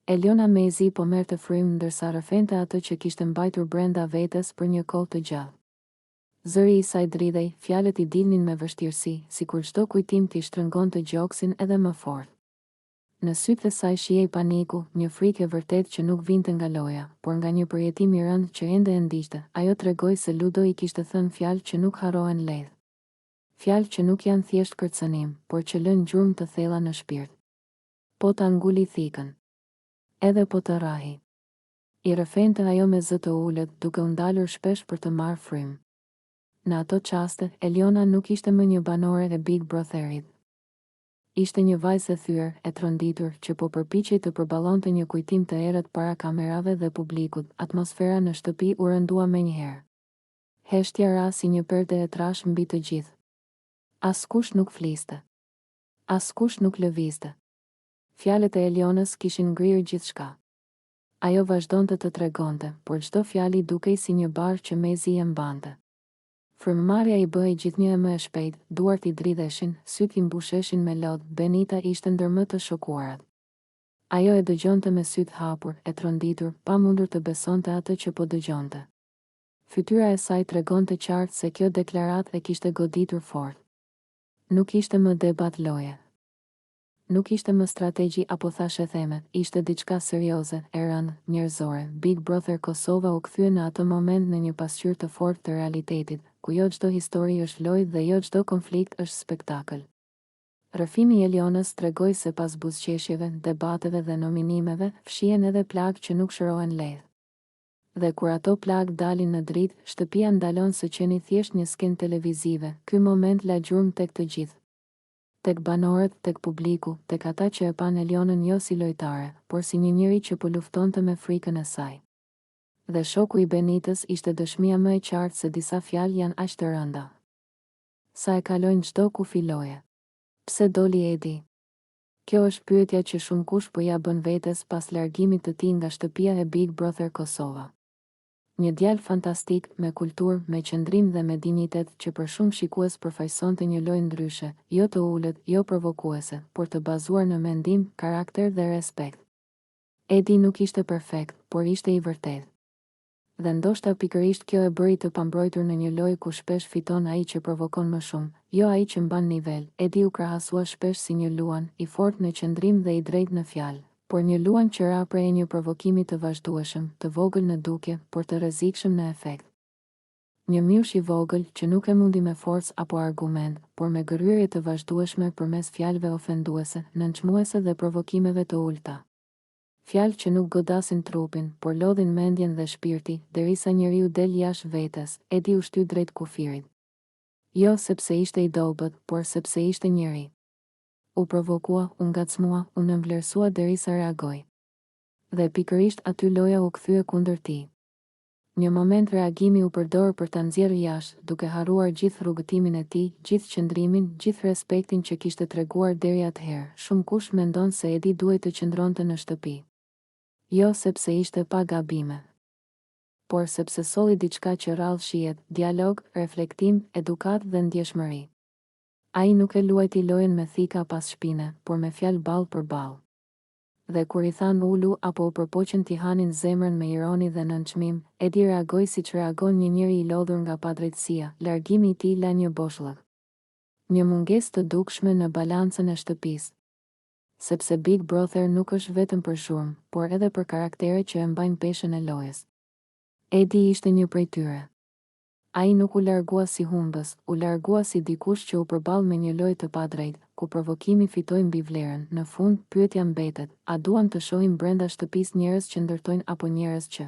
Eliona mezi po merrte frymë ndërsa rrëfente atë që kishte mbajtur brenda vetes për një kohë të gjatë. Zëri i saj dridhej, fjalët i dilnin me vështirësi, sikur çdo kujtim t'i shtrëngonte gjoksin edhe më fort. Në sytë e saj shihej paniku, një frikë e vërtetë që nuk vinte nga loja, por nga një përjetim i rëndë që ende e ndiqte. Ajo tregoi se Ludo i kishte thënë fjalë që nuk harrohen lehtë. Fjalë që nuk janë thjesht kërcënim, por që lënë gjurmë të thella në shpirt. Po ta nguli thikën. Edhe po të rrahi. I rrëfente ajo me zë të ulët, duke u ndalur shpesh për të marrë frymë. Në ato çaste, Eliona nuk ishte më një banore e Big Brotherit. Ishte një vajzë e thyer, e tronditur, që po përpiqej të përballonte një kujtim të errët para kamerave dhe publikut. Atmosfera në shtëpi u rëndua menjëherë. Heshtja ra si një perde e trashë mbi të gjithë. Askush nuk fliste. Askush nuk lëvizte. Fjalët e Elionës kishin ngrirë gjithçka. Ajo vazhdonte të tregonte, por çdo fjali dukej si një barrë që mezi e mbante. Frymëmarrja i bëhej gjithnjë e më e shpejtë, duart i dridheshin, sytë i mbusheshin me lot, Benita ishte ndër më të shokuarat. Ajo e dëgjonte me sytë hapur, e tronditur, pa mundur të besonte atë që po dëgjonte. Fytyra e saj tregonte qartë se kjo deklaratë e kishte goditur fort. Nuk ishte më debat loje. Nuk ishte më strategji apo thashetheme, ishte diçka serioze, e rëndë, njerëzore. Big Brother Kosova u kthye në atë moment në një pasqyrë të fortë të realitetit, ku jo çdo histori është lojë dhe jo çdo konflikt është spektakël. Rrëfimi i Elionës tregoi se pas buzëqeshjeve, debateve dhe nominimeve, fshihen edhe plagë që nuk shërohen lehtë. Dhe kur ato plagë dalin në dritë, shtëpia ndalon së qeni thjesht një skenë televizive, ky moment la gjurmë tek të gjithë. Tek banorët, tek publiku, tek ata që e panë Elionën jo si lojtare, por si një njeri që po luftonte me frikën e saj. Dhe shoku i Benitës ishte dëshmia më e qartë se disa fjalë janë aq të rënda. Sa e kalojnë çdo kufi loje. Pse doli Edi? Kjo është pyetja që shumëkush po ia bën vetes pas largimit të tij nga shtëpia e Big Brother Kosova. Një djalë fantastik, me kulturë, me qëndrim dhe me dinjitet, që për shumë shikues përfaqësonte një lojë ndryshe, jo të ulët, jo provokuese, por të bazuar në mendim, karakter dhe respekt. Edi nuk ishte perfekt, por ishte i vërtetë. Dhe ndoshta pikërisht kjo e bëri të pambrojtur në një lojë ku shpesh fiton ai që provokon më shumë, jo ai që mban nivel. Edi u krahasua shpesh si një luan, i fortë në qëndrim dhe i drejtë në fjalë. Por një luan që ra pre e një provokimi të vazhdueshëm, të vogël në dukje, por të rrezikshëm në efekt. Një miush i vogël, që nuk e mundi me forcë apo argument, por me gërryerje të vazhdueshme përmes fjalëve ofenduese, nënçmuese dhe provokimeve të ulëta. Fjalë që nuk godasin trupin, por lodhin mendjen dhe shpirti, derisa njeriu del jashtë vetes, Edi u shty drejt kufirit. Jo sepse ishte i dobët, por sepse ishte njeri. U provokua, u ngacmua, u nënvlerësua derisa reagoi. Dhe pikërisht aty loja u kthye kundër tij. Një moment reagimi u përdor për ta nxjerrë jashtë, duke harruar gjithë rrugëtimin e tij, gjithë qëndrimin, gjithë respektin që kishte treguar deri atëherë. Shumëkush mendon se Edi duhej të qëndronte në shtëpi. Jo sepse ishte pa gabime. Por sepse solli diçka që rrallë shihet, dialog, reflektim, edukatë dhe ndjeshmëri. Ai nuk e luajti lojën me thika pas shpine, por me fjalë ballë për ballë. Dhe kur i thanë ulu apo u përpoqën t'i hanin zemrën me ironi dhe nënçmim, Edi reagoi siç reagon një njeri i lodhur nga padrejtësia, largimi i tij la një boshllëk. Një mungesë të dukshme në balancën e shtëpisë. Sepse Big Brother nuk është vetëm për zhurmë, por edhe për karaktere që e mbajnë peshën e lojës. Edi ishte një prej tyre. Ai nuk u largua si humbës, u largua si dikush që u përball me një lojë të padrejtë, ku provokimi fitoi mbi vlerën. Në fund, pyetja mbetet, a duam të shohim brenda shtëpisë njerëz që ndërtojnë apo njerëz që.